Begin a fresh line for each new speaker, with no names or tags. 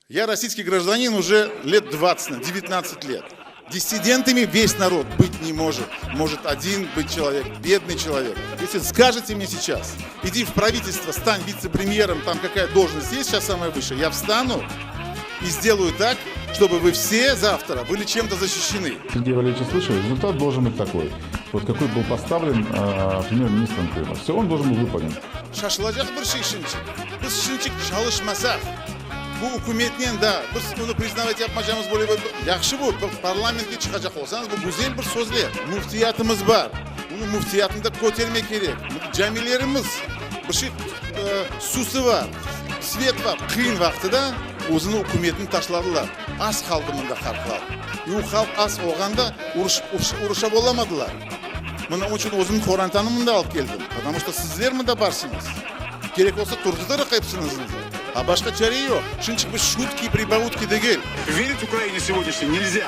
Я российский гражданин уже лет 20, 19 лет. Диссидентами весь народ быть не может. Может один быть человек, бедный человек. Если скажете мне сейчас, иди в правительство, стань вице-премьером, там какая должность есть сейчас самая высшая, я встану и сделаю так, чтобы вы все завтра были чем-то защищены.
Сергей Валерьевич слышал, результат должен быть такой. Вот какой был поставлен э, премьер-министром Крыма. Все, он должен быть выполнен.
Şaşılacaq bir şey şimcik. Biz şimcik çalışmasaq, bu ükümetnen da biz bunı priznavать yapmaycamız böyle bir yahşı bu bir parlamentke çıqacaq olsañız bu güzel bir sözler. Müftiyatımız bar. Bunı müftiyatnı da kötermek kerek. Camilerimiz bir şey susı bar, svet bar. Qıyın vaqtıda özüni ükümetni taşladılar. Az qaldı mında halqlar. İ u halq az olğanda uruş uruşa olamadılar. Mına onıñ içün özümniñ qorantanı mında alıp keldim, потому что sizler mında barsıñız. Kerek olsa turğuzdırıq epsiñizni. A başqa çare yoq. Şunçıq bir şutki, pribautki degil.
Верить Украине сегодняшней нельзя.